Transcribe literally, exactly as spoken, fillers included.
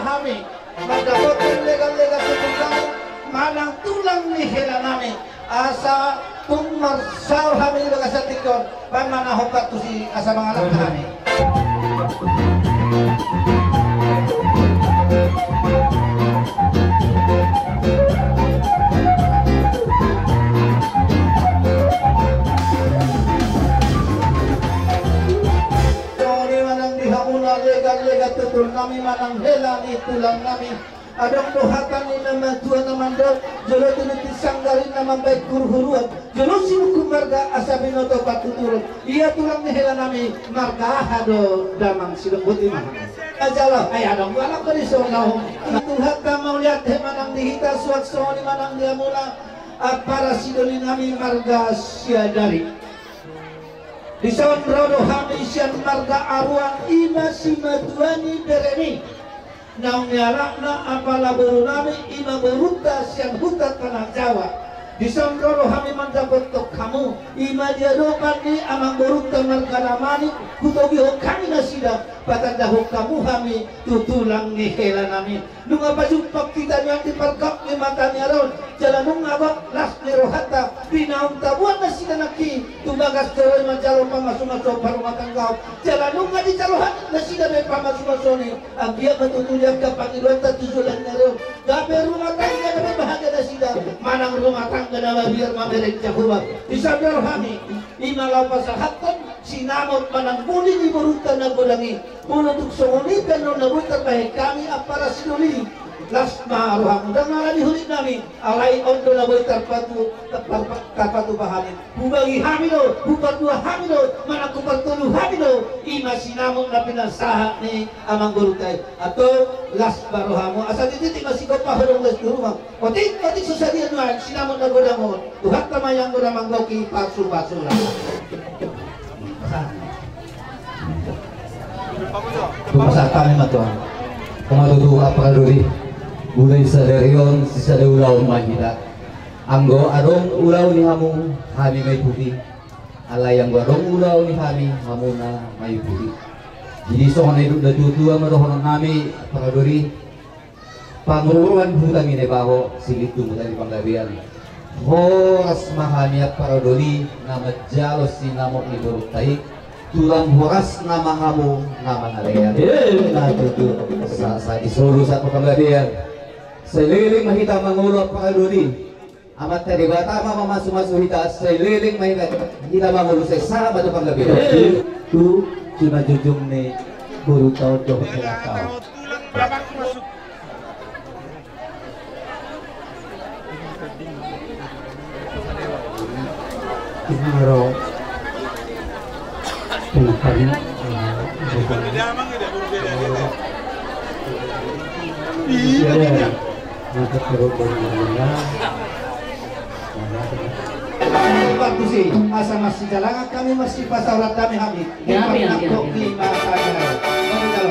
Hami mandapothon legan-legan tutur nami manang tulang ni hela nami, asa tung marsaor hami di bagasan tingki on. Baen ma na hombar tusi asa mangalangka hami. Songon i manang di hamuna legan-legan tutur nami manang hela ni tulang nami. Adong do hata ni na matua na mandok, jolo tiniti sanggar i na mambahen huru-huruan, jolo sibukku marga asa binoto partuturon. Ia tulang ni hela nami, marga aha do damang? Sidok boti ma. Ajalo, ai adong do anak bari songon na hom. Tuhan ta mauliate manang di hita suang songon i manang di hamuna, ampara sidoli nami marga Siadari. Dison ro do hami sian marga Aruan, i ma simatua ni beremi. Naung nialapna apala boru nami, i ma borunta sian huta Tanah Jawa. Dison ro do hami mandapothon hamu, i ma di adopan ni amang borunta marga Damanik, hutogihon hami nasida, patandahon hamu hami tu tulang ni hela nami. Nunga pajumpang hita nian di pargap ni mata ni ari on, jala nunga gok las ni rohanta, binahen tabuan nasida nangkin tu bagas joro i manjalo pamasu-masuon parrumatanggaon, jala nunga dijalo hami nasida be pamasu-masuon i. Anggiat ma tutu di angka pangidoanta tu joloan ni ari on, gabe rumah tangga na bahagia nasida, manang rumah tangga na mabiar mamereng Jahowa. Dison ro hami, i ma laho pasahathon sinamot manang buli ni borunta na godang i. Molo tung songon i pe annon na boi tarbahen hami ampara sidoli, las ma rohamu, ndang na ala di hurit nami, alai on do na boi tarpatu, tarpa-, tarpatupa hami. Hubagi hami do, hupartua hami do, manang hupartolu hami do, i ma sinamot na pinasahat ni amang borunta i. Antong las ma rohamu, asa titi ma sigompa holong las di rumah. Otik, otik so sadia nuaeng sinamot na godang on. Tuhanta ma i anggo na manggohi pasu-pasuna. Pasahat hami ma tuan. Pamatutu ampara doli. Mulai sadari on sisada ulaon ma hita. Anggo adong ulaon ni hamu, hami ma iputi. Alai anggo adong ulaon ni hami, hamuna ma iputi. Jadi songon na nidok ni natua-tua ma dohonon nami ampara doli. Panguruan huta Minebaho, silintu huta ni Panggabean. Horas ma hami ampara doli na manjalo sinamot ni borunta i. Tulang horas nama hamu na mangalean. Eh, na tutu. Sa, sa di solu sahat tu Panggabean. Saleleng ma hita mangolu ampara doli. Amanta Debata ma mamasu-masu hita, saleleng ma hita, hita mangolu, sai sahat ma tu Panggabean. Tu simanjujung ni boru ta on dohot hela ta on. Ini ro. Bagus i, asa masijalangan hami, masipasaoran hami. Ya, ya, ya.